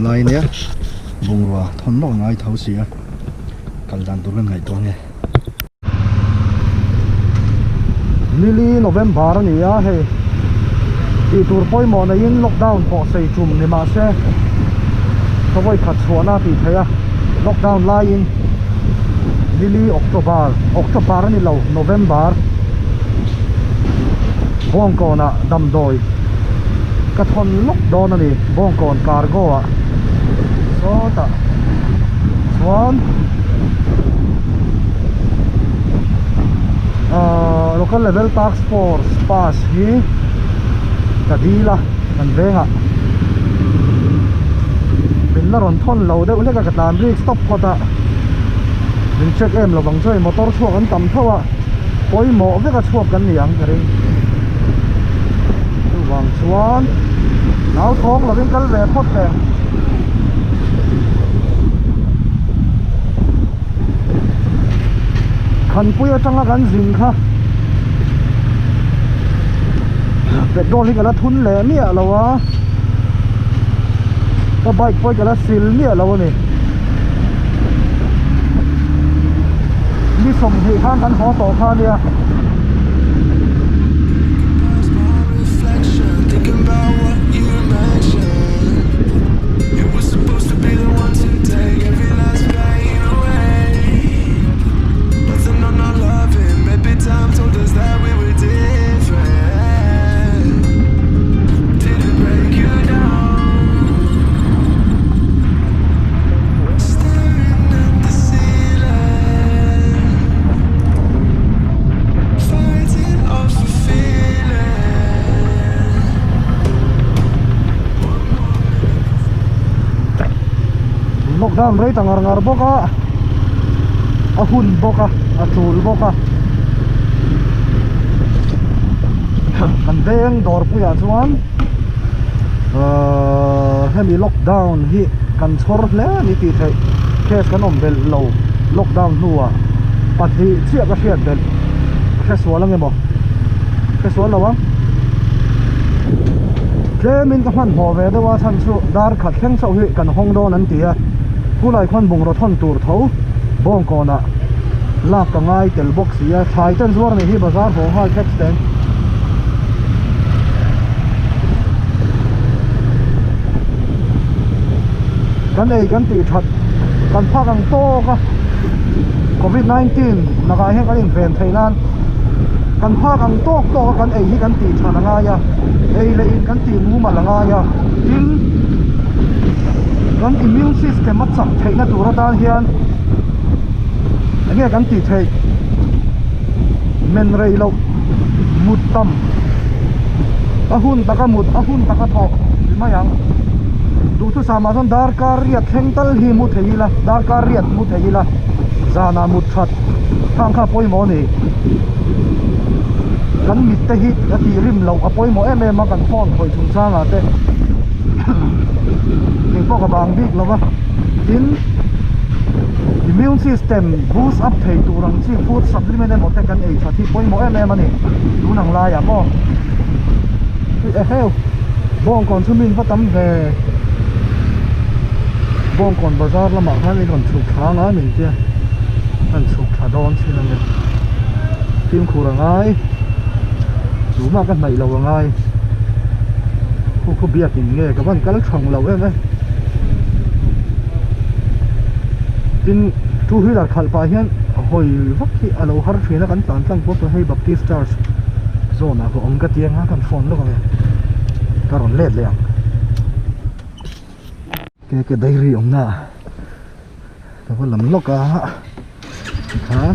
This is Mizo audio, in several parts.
lai ania bungrua thawn lawk a ngai tho si a kal dan tur kan ngaihtuah nge. Lily November a ni a hei tih tur pawimawh neiin lockdown pawh sei tum ni mahse khawi khat chhuahna tih theih a lockdown laiin Lily October October a ni lo November Bawngkawnah damdawi ka thawn lawk dawn a ni Bawngkawn cargo ah sawtah chuan ahh local level task force pass hi ka dil a kan vengah min la rawn thawn lo deuh hlek a ka tlan rik stop phawt a min check em lovang chu hei motor chhuak an tam tho a pawimawh vek a chhuak kan ni ang ka ring chuvang chuan nau thawk lovin kal ve phawt teh Khanpui atanga kan zin kha petrol hi ka la thun leh miah lo a ka bike pawh hi ka la sil miah lo a ni ni sawmhnih khan kan haw tawh kha ania. Lockdown rei ta ngar ngar bawk a a hun bawk a a tul bawk a kan veng dawrpuiah chuan ahh hemi lockdown hi kan chhawr hle a ni tih theih case kan awm belh lo lockdown hnuah pahnih chiah ka hriat belh ka hre sual ange maw hre sual lo ang tlemin ka hmanhmawh ve deuh a chhan chu dar khat thleng chauh hi kan hawng dawn an ti a khulai khuan bungraw thawn tur tho bawngkawnah lak ka ngai tel bawk si a thlai ten zuar nih hi bazar haw nghal tax ten. Kan ei kan tih that kan phak ang tawk a covid 19 lakah hian kan inven theih nan kan phak ang tawk tawk a kan ei hi kan tih that a ngai a ei leh in kan tih mumal a ngai a tin kan immune system a chak theih na tur atan hian enge kan tih theih men rei loh mut tam a hun taka mut a hun taka thawh ti mai ang duhthusam ah chuan darkar riat thleng tal hi mu thei ila darkar riat mu thei ila zanah mut that khang kha pawimawh a ni kan mit te hi a tih rim loh a pawimawh em em a kan phone khawih chung chang ah te engpawh ka bang bik lo va tin immune system boost up thei tur ang chi food supplement emaw te kan ei that hi pawimawh em em a ni tun ang laiah maw eheu bawngkawn chu min va tam ve bawngkawn bazar lamah khan in rawn chhuk thla anga min tia an chhuk thla dawn chin ania fimkhur a ngai tumah ka hnaih lo a ngai khu khu biakin nge ka van kal thang lo em em tin two wheeler khalh pah hian hawi vak hi a lo har thin a kan tlan tlang pawh hei baptist church zawn ah ka awm ka ti anga kan phone lawk ang e ka rawn let leh ang ke ke dairy awmna ah ka va lam lawk a tikhan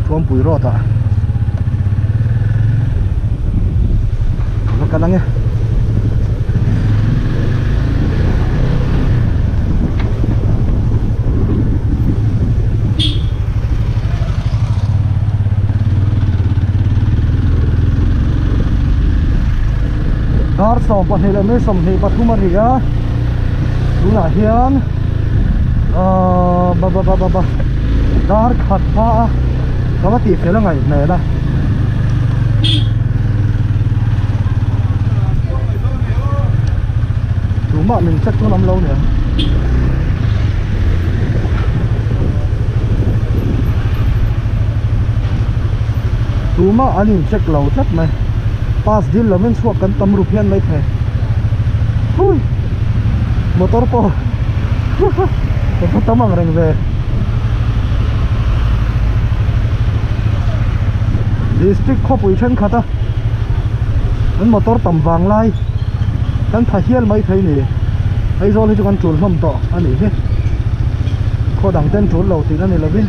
Thuampui road ah ka va kal ang e. Dar 12 leh mai 23 a ri a tunah hian ahh ba ba ba ba dar khat hma a ka va tih fel a ngaih hmel a. Tumah min check chu an awm lo nia. Tumah an in check lo tlat mai pass dil lovin chhuak kan tam ru phian mai thei hui motor pawh ka va tam ang reng ve district khawpui thenkhat a an motor tam vang lai kan pha hial mai thei ni Aizawl hi chu kan tul hlawm tawh a nih hi khaw dang ten tul lo tihna ni lovin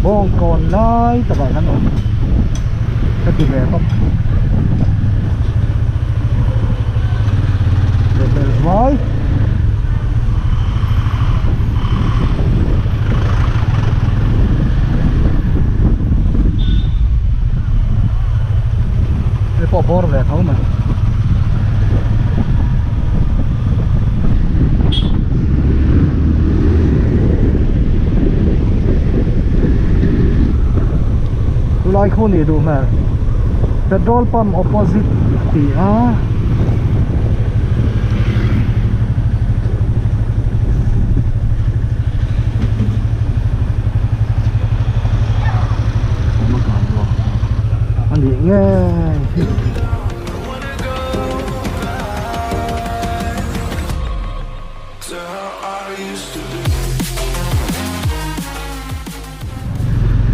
bawngkawn lai takah kan awm ka ti ve bawk leh hmel zuai. Hei pawh bawr ve tho mai. Chulai khu nih duh hmel petrol pump opposite tih a. A nih ngei hi.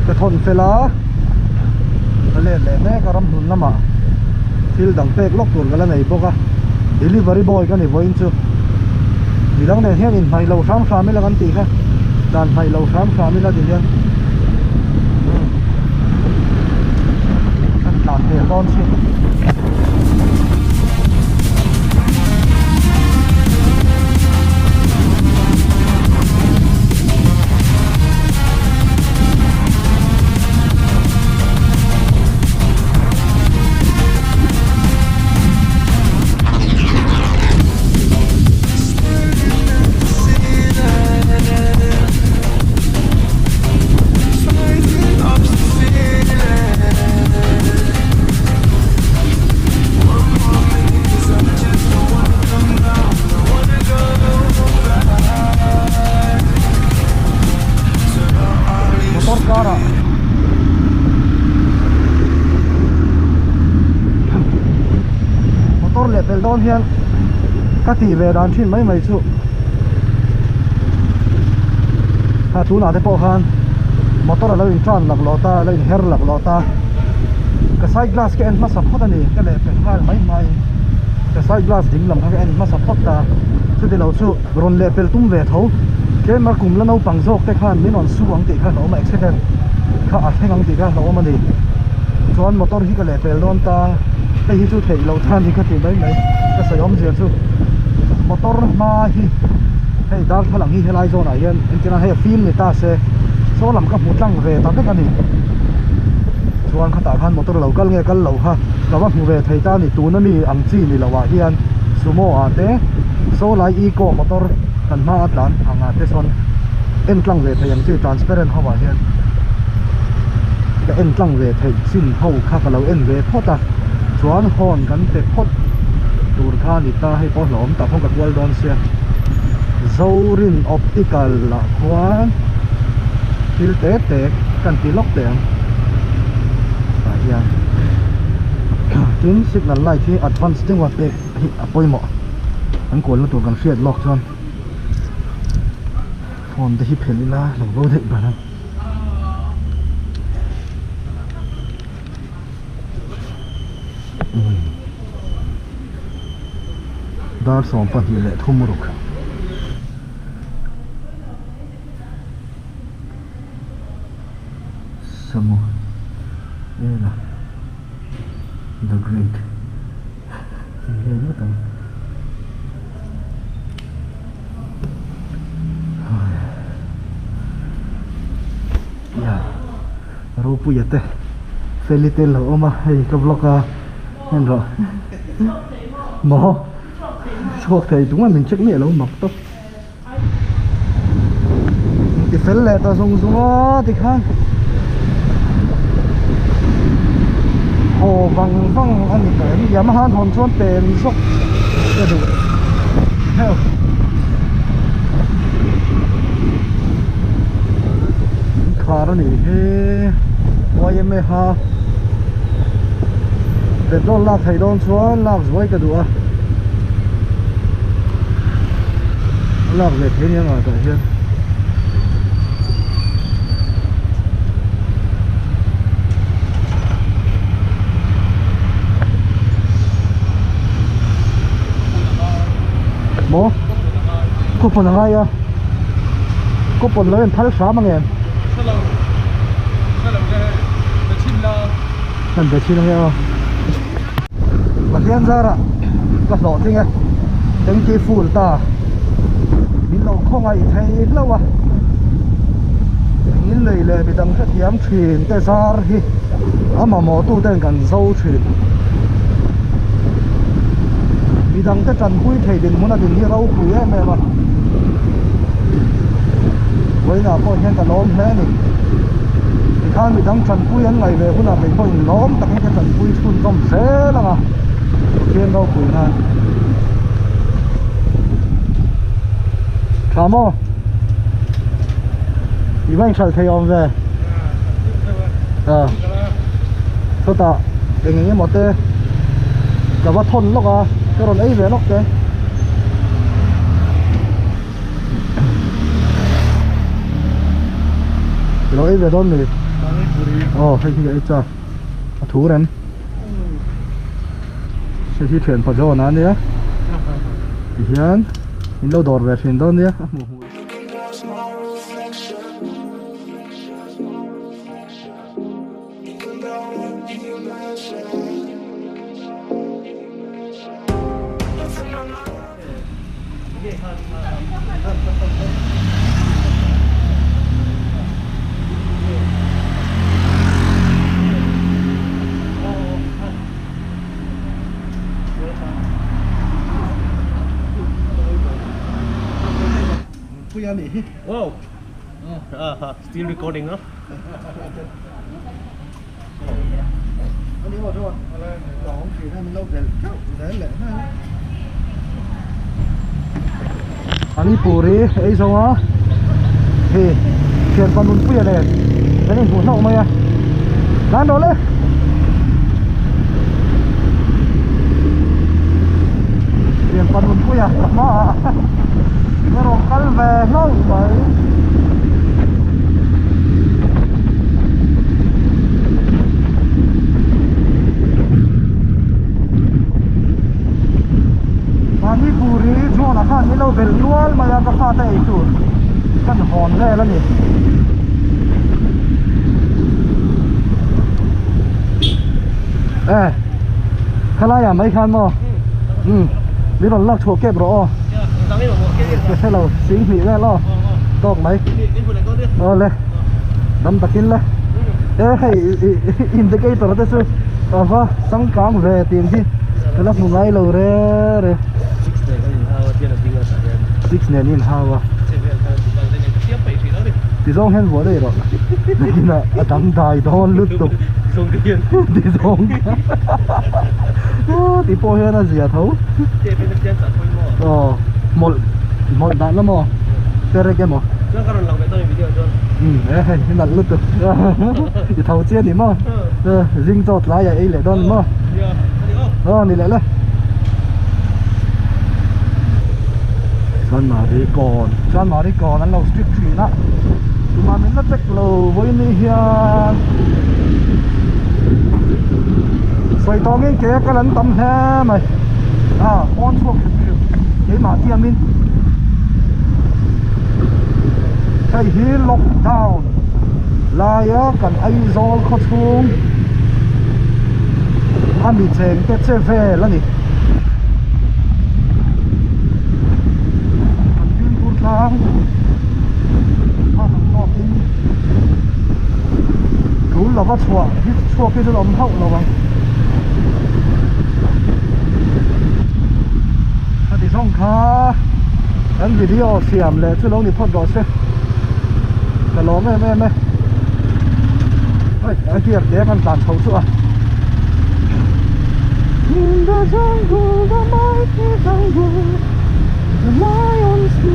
Ka thawn fel a ka let leh mek a ramhlun lamah thil dang pek lawk tur ka la nei bawk a delivery boy ka ni vawiin chu midang nen hian inhnaih lo hram hram ila kan tih kha dan hnaih lo hram hram ila ti hian kan tlan ve dawn chin. Motor car ah motor leh pel dawn hian ka tih ve dan thin mai mai chu ha tunah te pawh khan motor alo in tan lak lawh ta alo in her lak lawh ta ka side glass ka en hmasa phawt a ni ka leh pel nghal mai mai ka side glass ding lam kha ka en hmasa phawt ta chuti lo chu rawn leh pel tum ve tho tlem a kum la naupang zawk te khan min rawn su ang tih kha hlauhawm a accident kha a thleng ang tih kha hlauhawm a ni chuan motor hi ka leh pel dawn ta hei hi chu theih loh ta a ni ka ti mai mai ka sawi awmzia chu motor hma hi hei darthlalang hi helai zawn ah hian engtin a hei a fim ni ta se saw lam ka hmu tlang ve ta vek a ni chuan khatah khan motor lo kal nge kal lo kha ka va hmu ve thei ta a ni tuna mi ang chi ni lo ah hian sumo ah te saw lai eco motor kan hma a tlan ang ah te sawn en tlang ve thei ang chi transparent ho ah hian ka en tlang ve thei chin ho kha ka lo en ve phawt a chuan horn kan pe phawt tur kha a ni ta hei pawh hlauhawm tak ka kual dawn sia Zorin optical ah khuan thil te te kan ti lawk teh ang tah hian tin signal light hi advance deuh a pek hi a pawimawh an kualna tur kan hriat lawk chuan phone te hi phelh ila lo bo daih ban ang. Dar 26 ruk. Samu Ela the Great tih vel ngawt ang. Ropuia te Feli te lo awm a hei ka vlog a en rawh maw chhuak thei tunga min check miah lo mak tawp. Ti fel leh ta zung zung a tikhan haw vang vang a ni tawh em Yamaha an hawn chuan pen zawk ka duh. a nih hi yma kha petrol lak theih dawn chuan lak zuai ka duh a a lak ve thei nia ngah tah hian. Maw coupon a ngai a coupon lo en phal hram ang em kan be chhin ange aw Pathian zarah ka hlawh tling e tanky full ta min lo khawngaih thei hlauh a engin lei leh midang hrethiam thin te zar hi a mamawh tu ten kan zo thin midang te tanpui thei dinhmun a din hi ropui em em a vawiinah pawh hian ka lawm hle a ni tikhan midang tanpui an ngaih ve hunah kei pawh in lawm takin ka tanpui chhunzawm zel ang a Pathian ropui nan tha maw i va inhralh thei awm ve a chutah eng eng emaw te ka va thawn lawk a ka rawn ei ve lawk te i lo ei ve dawn mi aw hei hi ka ei chak a thu rem hei hi thian pa zawn a nia tihian in lo dawr ve thin dawn nia a hmuh hmuh. Wow. Still recording ah. Manipur-i ei zo a hei thian pa nunpuia nen kan inhmuh hlauh mai a tlan rawh le thian pa nunpuia ka hmaah ka rawn kal ve hlauh mai. Manipur hi John a khan min lo belh nual mai a ka fate ei tur kan hawn vel a ni. E khalai ah mai khan maw um min rawn lak chhuah kep rawh aw ka hre lo sing hnih vel aw tawk mai aw le dam takin le e hei indicator te chu ava changkang ve tih hi ka la hmu ngai lo re re six nen in hau a ti zawng hian vuah daih rawh nakinah a dangdai dawn lutuk ti zawng ti pawh hian a zia tho aw hmawlh hmawlh dan la maw perek emaw um e hei i nalh lutuk i tho chiah ni maw zing chaw tlai ah ei leh dawn maw aw ni leh le Chanmari kawn Chanmari kawn an lo strict thin a tumah min la check lo vawiin hian sawi tawngin ke kal an tam hle mai a pawn chhuak hrim hrim keimah tiamin hei hi lockdown laia kan Aizawl khaw chhung a mi cheng te che vel a ni kan fimkhur tlang kha ang tawkin tul lova chhuah hi chhuak hi chu a awm hauh lo ang khati zawng kha kan video siam leh chu lo ni phawt rawh se ka lawm em em e hei a gear te kan tlan chho chu a in the jungle the mighty jungle the lion sleeps.